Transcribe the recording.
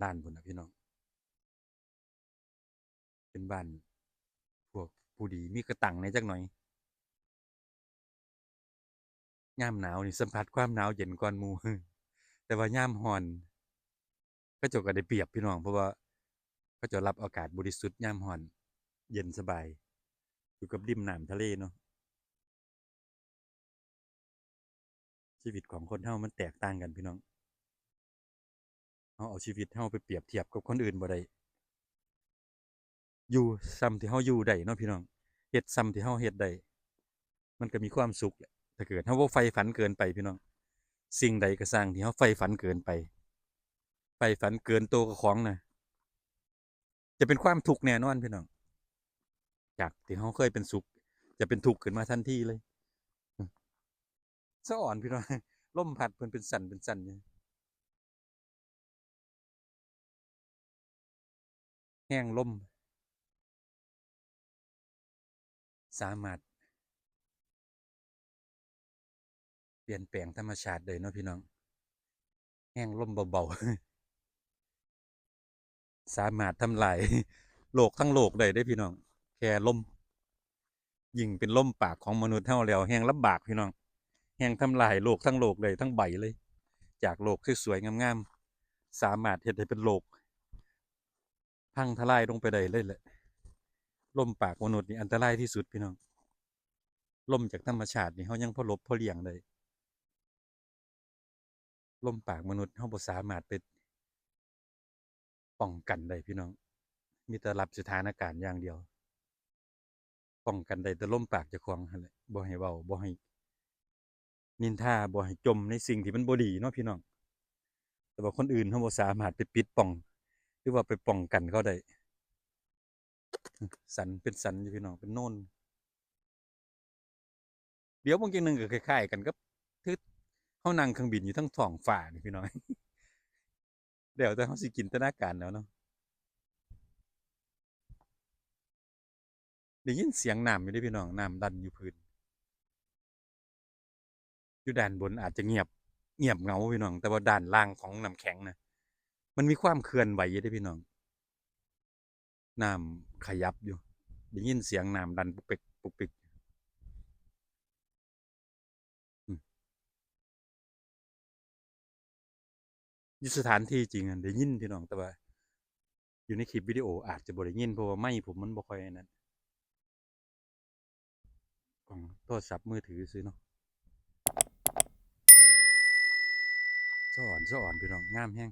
ລ້ານພຸ້ນນະພີ່ນ້ອງ. ເປັນບ້ານພວກຜູ້ດີ ມີກະຕັງແດ່ຈັກໜ່ອຍ. ຍາມໜາວນີ້ສຳຜັດຄວາມໜາວເຢັນກ່ອນໝູ່ ແຕ່ວ່າຍາມຮ້ອນ ເຂົາເຈົ້າກໍໄດ້ປຽບພີ່ນ້ອງ ເພາະວ່າເຂົາເຈົ້າຮັບອາກາດບໍລິສຸດຍາມຮ້ອນ ເຢັນສະບາຍ ຢູ່ກັບລິມນ້ຳທະເລເນາະ. ຊີວິດຂອງຄົນເຮົາມັນແຕກຕ່າງກັນພີ່ນ້ອງ. ເຮົາເອົາຊີວິດເຮົາໄປປຽບທຽບກັບຄົນອື່ນບໍ່ໄດ້. ຢູ່ສ່ຳທີ່ເຮົາຢູ່ໄດ້ເນາະພີ່ນ້ອງ, ເຮັດສ່ຳທີ່ເຮົາເຮັດໄດ້ ມັນກໍມີຄວາມສຸກແຫຼະ. ຖ້າເກີດເຮົາບໍ່ໃຝ່ຝັນເກີນໄປພີ່ນ້ອງ, ສິ່ງໃດກໍຊ່າງທີ່ເຮົາໃຝ່ຝັນເກີນໄປ, ໃຝ່ຝັນເກີນໂຕເຈົ້າຂອງນະ ຈະເປັນຄວາມທຸກແນ່ນອນພີ່ນ້ອງ. ຈາກທີ່ເຮົາເຄີຍເປັນສຸກ ຈະເປັນທຸກຂຶ້ນມາທັນທີເລີຍ. ສະອອນພີ່ນ້ອງ, ລົມພັດເພິ່ນເປັນສັນເປັນສັນຢູ່. ແຮງລົມສາມາດປ່ຽນແປງທຳມະຊາດໄດ້ເນາະພີ່ນ້ອງ. ແຮງລົມເບົາໆ ສາມາດທຳລາຍໂລກທັງໂລກໄດ້ເດ້ພີ່ນ້ອງ. ແຄ່ລົມ ຍິ່ງເປັນລົມປາກຂອງມະນຸດເຮົາແລ້ວ ແຮງລຳບາກພີ່ນ້ອງ, ແຮງທຳລາຍໂລກທັງໂລກໄດ້ ທັງໃບເລີຍ. ຈາກໂລກສວຍໆງາມໆ ສາມາດເຮັດໃຫ້ເປັນໂລກພັງທະລາຍລົງໄປໄດ້ເລີຍແຫຼະ. ລົມປາກມະນຸດນີ້ອັນຕະລາຍທີ່ສຸດພີ່ນ້ອງ. ລົມຈາກທຳມະຊາດນີ້ເຮົາຍັງພໍຫຼົບພໍລ່ຽງໄດ້, ລົມປາກມະນຸດເຮົາບໍ່ສາມາດໄປປ້ອງກັນໄດ້ພີ່ນ້ອງ, ມີແຕ່ຮັບສະຖານະການຢ່າງດຽວ. ປ້ອງກັນໄດ້ແຕ່ລົມປາກເຈົ້າຂອງຫັ້ນແຫຼະ, ບໍ່ໃຫ້ເວົ້າ ບໍ່ໃຫ້ນິນທາ ບໍ່ໃຫ້ຈົ່ມໃນສິ່ງທີ່ມັນບໍ່ດີເນາະພີ່ນ້ອງ. ແຕ່ວ່າຄົນອື່ນເຮົາບໍ່ສາມາດໄປປິດປ້ອງ ຫຼືວ່າໄປປ້ອງກັນເຂົາໄດ້. ສັນເປັນສັນຢູ່ພີ່ນ້ອງ, ເປັນໂນນ. ດຽວເບິ່ງຈັ່ງໜຶ່ງກໍຄ້າຍໆກັນກັບ ຄືເຮົານັ່ງເຄື່ອງບິນຢູ່ເທິງທ້ອງຟ້ານີ້ພີ່ນ້ອງ. ແລ້ວແຕ່ເຮົາຊິຈິນຕະນາການເອົາເນາະ. ໄດ້ຍິນສຽງນ້ຳຢູ່ເດ້ພີ່ນ້ອງ, ນ້ຳດັນຢູ່ພື້ນ. ຢູ່ດ້ານບົນອາດຈະງຽບ ງຽບເຫງົາພີ່ນ້ອງ, ແຕ່ວ່າດ້ານລ່າງຂອງນ້ຳແຂງນະ ມັນມີຄວາມເຄື່ອນໄຫວຢູ່ເດ້ພີ່ນ້ອງ. ນ້ຳຂະຫຍັບຢູ່, ໄດ້ຍິນສຽງນ້ຳດັນປຸກປິກ ປຸກປິກ. ອືມ ຢູ່ສະຖານທີ່ຈິງຫັ້ນໄດ້ຍິນພີ່ນ້ອງ, ແຕ່ວ່າຢູ່ໃນຄລິບວິດີໂອອາດຈະບໍ່ໄດ້ຍິນ ເພາະວ່າໄມຜົມມັນບໍ່ຄ່ອຍອັນນັ້ນ. ຂອງໂທລະສັບມືຖືຊື່ເນາະ. ສະອອນ ສະອອນ ພີ່ນ້ອງ, ງາມແຮງ.